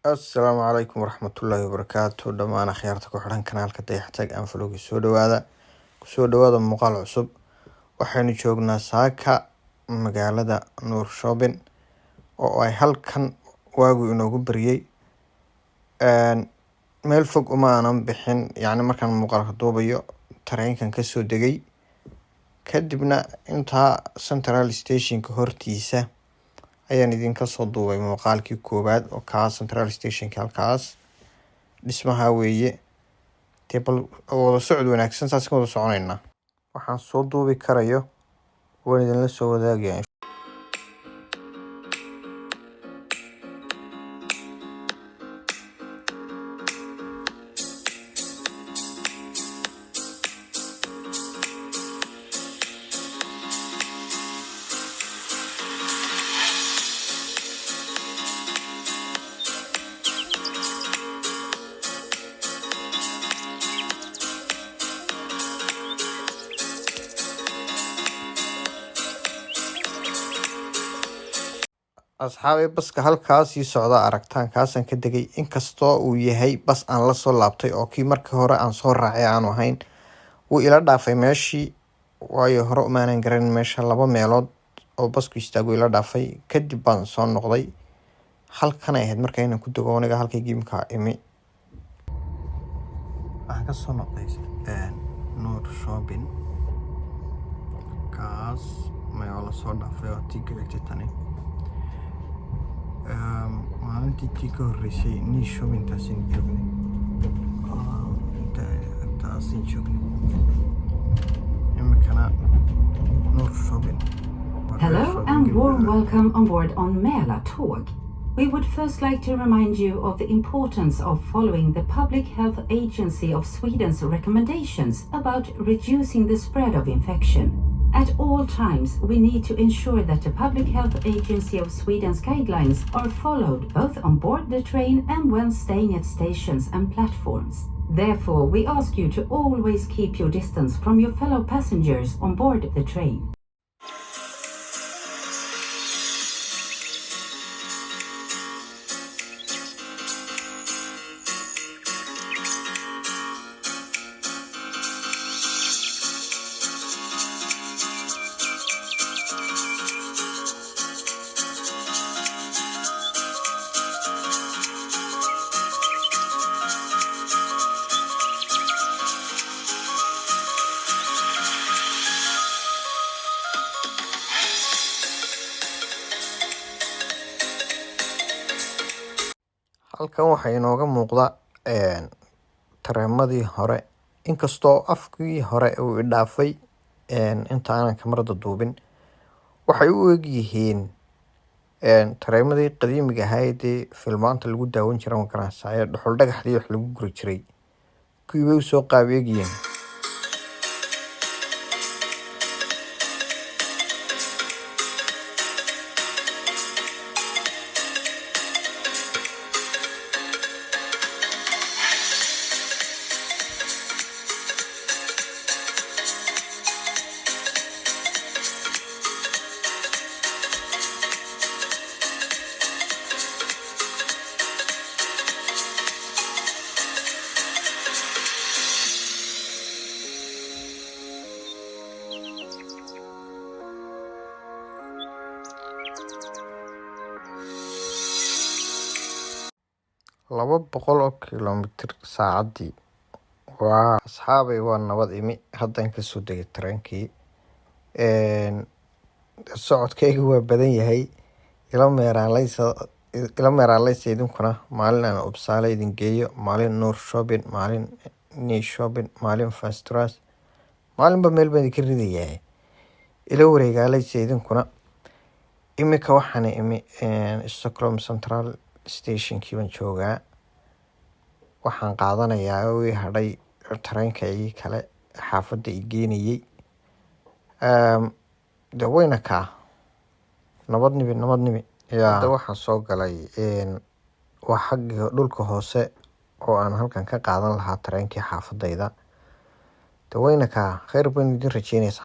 Asalaamu calaykum waraxmatullaahi wabarakaatu. Dhammaan akhyaarta ku xidhan kanaalka Dayaxtag aan Vlog, soo dhawaada, kusoo dhawaada muuqaal cusub. Waxaynu joognaa saaka magaalada Norrköping oo ay halkan waagu inoogu baryay. Meel fog uma aanan bixin, yacni markaan muuqaalka duubayo tareenkan kasoo degay, kadibna intaa central stationka hortiisa ayaan idinka soo duubay muuqaalkii koowaad oo kaa central stationka halkaas dhismaha weeye. Dee bal wada socod wanaagsan, saas ka wada soconeynaa. Waxaan soo duubi karayo waan idinla soo wadaagaya. Asxaabay, baska halkaas sii socda aragtaan, kaasaan ka degay. Inkastoo uu yahay bas aan la soo laabtay oo kii markii hore aan soo raacay aanu ahayn, wuu ila dhaafay meeshii, waayo hore umaanan garanin meesha. Laba meelood oo basku istaagu ila dhaafay, kadib baan soo noqday. Halkan ay ahayd marka inaan ku dego aniga halkaygii imika imi. Waxaan ka soo noqday Norrköping, kaas mayoo la soo dhaafay oo tii ka xigtay. Tani maalintii tii ka horreysay Nyköping taasaynu joognay, taasaynu joognay. Imikana Norrköping. Hello and warm welcome on board on Mälartåg. We would first like to remind you of the importance of following the Public Health Agency of Sweden's recommendations about reducing the spread of infection. At all times, we need to ensure that the Public Health Agency of Sweden's guidelines are followed both on board the train and when staying at stations and platforms. Therefore, we ask you to always keep your distance from your fellow passengers on board the train. Halkan waxaa inooga muuqda tareemadii hore. Inkastoo afkii hore uu i dhaafay inta aanan kamarada duubin, waxay u eg yihiin tareemadii qadiimiga ahayd ee filmaanta lagu daawan jiray, ma garanaysaa, ee dhuxul dhagaxdii wax lagu guri jiray, kuwii bay usoo qaab eegyihiin. 200 kiiloomitir saacaddii waa. Asxaabay, waa nabad imi. Haddaan kasoo degay tareenkii. Socodkayga waa badan yahay, ila meeraaleysa, ila meeraaleysa idinkuna. Maalin aan Uppsala idin geeyo, maalin Norrköping, maalin Nyköping, maalin Västerås, maalinba meel baan idinka ridayaa, ila wareegaaleysa idinkuna. Imika waxaan imi Stockholm Central Stationkii baan joogaa. Waxaan qaadanayaa oo ii hadhay tareenkaygii kale xaafadda i geynayay. De wayna kaa nabad nimi, nabad nimi. Hadda waxaan soo galay waa xagga dhulka hoose oo aan halkan ka qaadan lahaa tareenkii xaafadayda. De wayna kaa, kheyr baan idin rajeynaysaa.